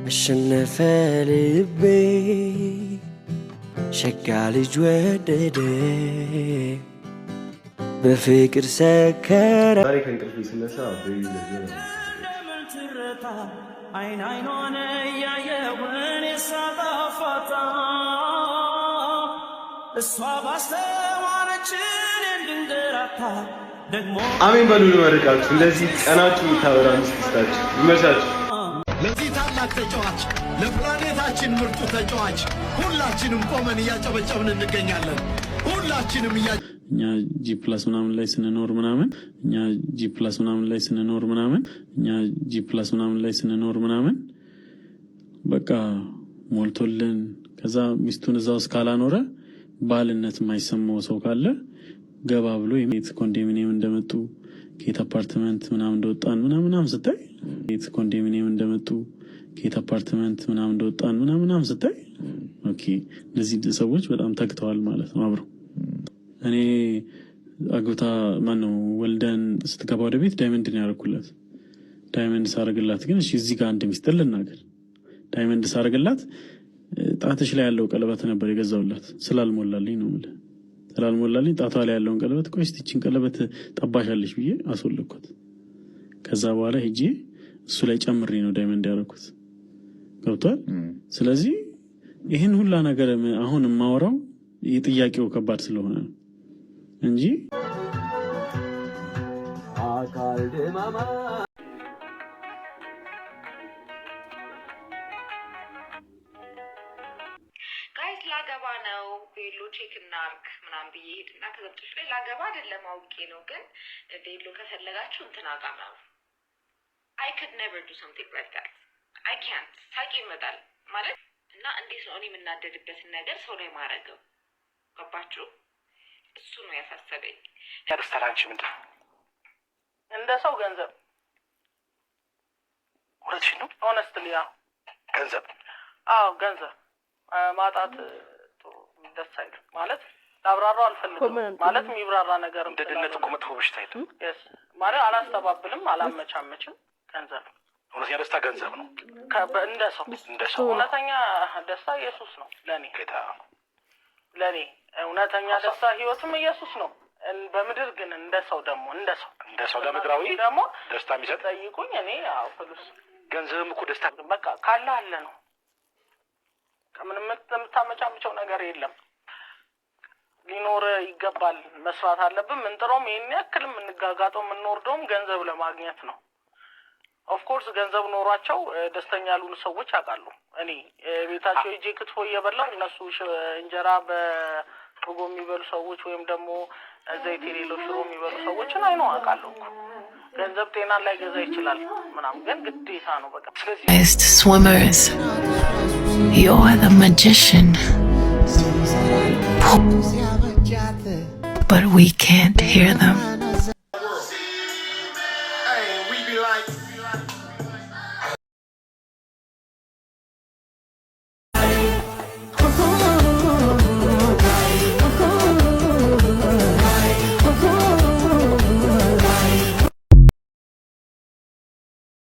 አሸነፈ ልቤ፣ ሸጋ ልጅ ወደደ፣ በፍቅር ሰከረ። ዛሬ ከእንቅልፌ ስነሳ አይን አይኗን እያየሁ እኔ ሳጣፋታ፣ እሷ ባስተዋለች እኔ እንድንገራታ ደግሞ። አሜን በሉ፣ ልመርቃችሁ። እንደዚህ ቀናችሁ የምታበራ ሚስት ይስጣችሁ። ይመቻችሁ። ለዚህ ታላቅ ተጫዋች፣ ለፕላኔታችን ምርጡ ተጫዋች ሁላችንም ቆመን እያጨበጨብን እንገኛለን። ሁላችንም እያ እኛ G plus ምናምን ላይ ስንኖር ምናምን፣ እኛ G plus ምናምን ላይ ስንኖር ምናምን፣ እኛ G plus ምናምን ላይ ስንኖር ምናምን በቃ ሞልቶልን፣ ከዛ ሚስቱን እዛ ውስጥ ካላኖረ ባልነት የማይሰማው ሰው ካለ ገባ ብሎ የት ኮንዶሚኒየም እንደመጡ፣ ከየት አፓርትመንት ምናምን እንደወጣን ምናምን ምናምን ስታይ፣ የት ኮንዶሚኒየም እንደመጡ፣ ከየት አፓርትመንት ምናምን እንደወጣን ምናምን ምናምን ስታይ፣ okay እነዚህ ሰዎች በጣም ተግተዋል ማለት ነው አብረው። እኔ አግብታ፣ ማነው ወልደን ስትገባ ወደ ቤት diamond ነው ያደረኩላት። Diamond ሳረግላት ግን፣ እሺ እዚህ ጋር አንድ ሚስጥር ልናገር። Diamond ሳረግላት ጣትሽ ላይ ያለው ቀለበት ነበር የገዛውላት። ስላልሞላልኝ ነው የምልህ። ስላልሞላልኝ ጣቷ ላይ ያለውን ቀለበት፣ ቆይ እስቲ ይህችን ቀለበት ጠባሻለች ብዬ አስወለቅኳት። ከዛ በኋላ ሄጄ እሱ ላይ ጨምሬ ነው diamond ያደረኩት። ገብቷል። ስለዚህ ይህን ሁላ ነገር አሁን የማወራው የጥያቄው ከባድ ስለሆነ ነው እንጂ። አካል ድማማ። Guys፣ ላገባ ነው፣ ቬሎ check እናርግ ምናምን ብዬ ሄድና ከዛ መጨረሻ ላይ ላገባ አይደለም አውቄ ነው፣ ግን ቬሎ ከፈለጋችሁ እንትና ጋ ምናምን። አይ ክድ ኔቨር ዱ ሰምቲንግ ላይክ ዳት። አይ ካንት። ሳቂ ይመጣል ማለት እና እንዴት ነው እኔ የምናደድበትን ነገር ሰው ላይ ማድረገው? ገባችሁ? እሱ ነው ያሳሰበኝ። ደስታ ለአንቺ ምንድን ነው? እንደ ሰው ገንዘብ። እውነትሽን ነው። Honestly፣ ያው። ገንዘብ። አዎ፣ ገንዘብ ማጣት ጥሩ ደስ አይልም። ማለት ላብራራው አልፈልግም። ማለት የሚብራራ ነገር እንደ ድህነት እኮ መጥፎ በሽታ የለም። Yes፣ ማለት አላስተባብልም፣ አላመቻመችም። ገንዘብ። እውነተኛ ደስታ ገንዘብ ነው። እንደ ሰው እንደ ሰው። እውነተኛ ደስታ ኢየሱስ ነው ለእኔ። ጌታ። ለእኔ እውነተኛ ደስታ ህይወትም ኢየሱስ ነው። በምድር ግን እንደ ሰው ደግሞ እንደ ሰው እንደ ሰው ለምድራዊ ደግሞ ደስታ የሚሰጥ ጠይቁኝ፣ እኔ ያው ፍሉስ ገንዘብም እኮ ደስታ በቃ ካለ አለ ነው። ከምንም የምታመቻምቸው ነገር የለም። ሊኖር ይገባል። መስራት አለብን። ምንጥረውም ይህን ያክል የምንጋጋጠው የምንወርደውም ገንዘብ ለማግኘት ነው። Of course ገንዘብ ኖሯቸው ደስተኛ ያልሆኑ ሰዎች አውቃለሁ። እኔ ቤታቸው ሄጄ ክትፎ እየበላሁ እነሱ እንጀራ በርጎ የሚበሉ ሰዎች ወይም ደግሞ ዘይት የሌለው ሽሮ የሚበሉ ሰዎችን አይኖ አውቃለሁ እኮ። ገንዘብ ጤናን ላይገዛ ይችላል ምናምን፣ ግን ግዴታ ነው በቃ። ስለዚህ Best swimmers. You're the magician. But we can't hear them.